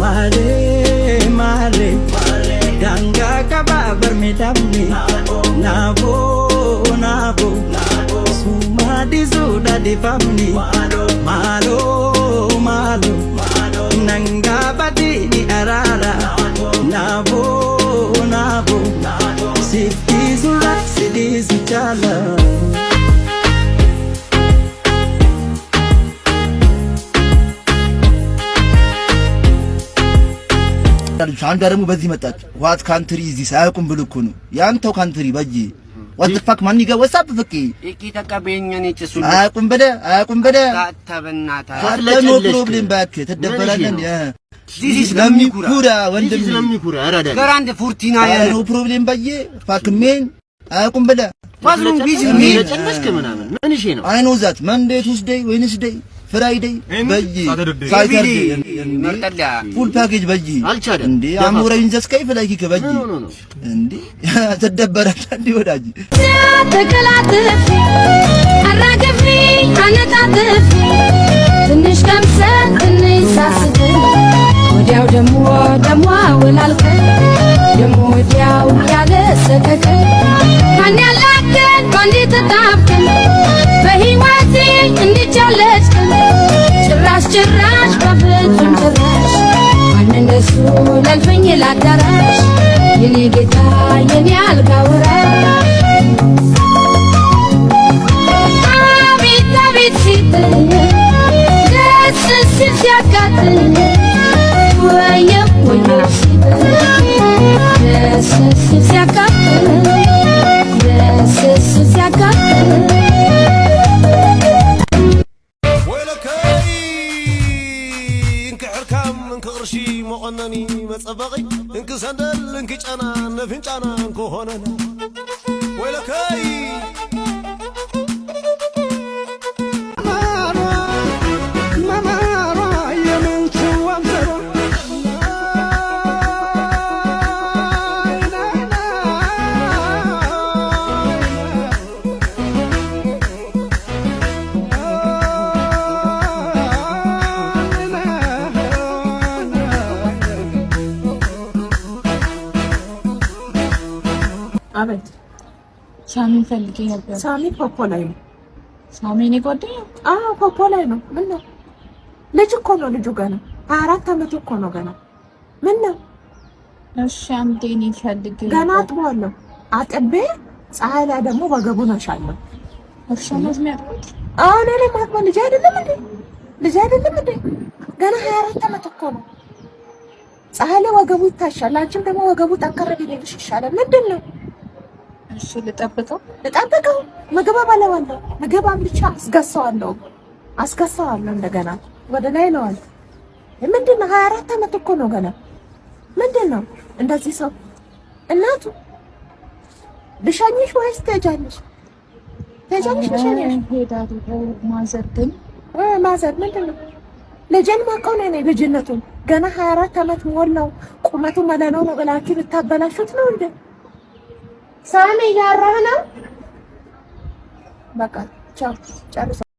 Maaree maaree daangaa qabaa barmeedhaafni naafoo naafoo sumaa dhiisuudha dhiifamni maaloo maaloo nangaafati ni araara naafoo naafoo siif dhiisurra si dhiisu caala. አንዷ ደግሞ በዚህ መጣች። What country this አያውቁም ብሎ እኮ ነው ያንተው country በጂ what fuck my nigga, what's up ፍቂ አያውቁም ብለህ አያውቁም ብለህ no problem እባክህ ትደበራለህ እንዴ? ለሚኩራ ወንድም Grand ፎርቲና No problem በዬ fuck man አያውቁም ብለህ I know that Monday, Tuesday, Wednesday, Friday በይ Saturday full package በይ እንዴ አሞራ in the sky fly kick በይ እንዴ ትደበራለህ እንዴ ወዳጅ? ተቀላጥፌ አራግፌ አነጣጥፌ ትንሽ ቀምሰን ትንሽ ሳስት ወዲያው ደሞ ደሞ አወላልከን ደሞ ወዲያው ያለ ሰቀቀን ማን ያላከን ባንዴ ተጣብቀን በሕይወቴ እንዲቻለች ቀን ጭራሽ ጭራሽ በፍጹም ጭራሽ ማን እንደሱ ለልፍኝ ላዳራሽ የኔ ጌታ የኔ አልጋ ወራሽ አቤት አቤት ሲጥል ደስ ሲል ሲያቃጥል ወየው ወየው ሲጥል ደስ ሲል ሲያቃጥል ደስ ሲል ሲያቃጥል። ወይለከይ እንክ ሕርካም እንክ ቅርሺ መቆነኒ መፀበቒ እንክ ሰንደል እንክ ጨና ነፍንጫና እንክሆነና ወይለከይ። አቤት። ሳሚን ፈልጌ ነበር። ሳሚ ፖፖ ላይ ነው። ሳሚ እኔ ጓደኛ? አዎ ፖፖ ላይ ነው። ምን ነው? ልጅ እኮ ነው ልጁ፣ ገና 24 አመቱ እኮ ነው ገና። ምን ነው? እሺ አንዴ እኔን ፈልጌ ገና አጥበዋለሁ። አጥቤ ፀሐይ ላይ ደግሞ ወገቡን አሻለሁ። እርሻ ነው የሚያጥቡት? አዎ እኔ ነኝ የማጥበው። ልጅ አይደለም እንዴ? ልጅ አይደለም እንዴ? ገና 24 አመት እኮ ነው። ፀሐይ ላይ ወገቡ ይታሻል። አንቺም ደግሞ ወገቡ ጠንከር ቢልልሽ ይሻላል። ምንድን ነው? እሺ ልጠብቀው። ልጠብቀው? ምግብ አበላዋለሁ። ምግብ አብልቼ አስገሳዋለሁ፣ አስገሳዋለሁ። እንደገና ወደ ላይ ለዋል። ምንድን ነው? 24 አመት እኮ ነው ገና። ምንድን ነው እንደዚህ ሰው እናቱ ልሸኝሽ ወይስ ትሄጃለሽ? ትሄጃለሽ? ልሸኝሽ? ሄዳለሁ። Mother ግን Mother ምንድን ነው? ልጄን ማውቀው ነው እኔ ልጅነቱን። ገና 24 አመት ሞላው። ቁመቱ መለኖ ነው ብላችሁ ልታበላሹት ነው እንዴ? ሳሚ እያወራህ ነው። በቃ ቻው፣ ጨርሰ።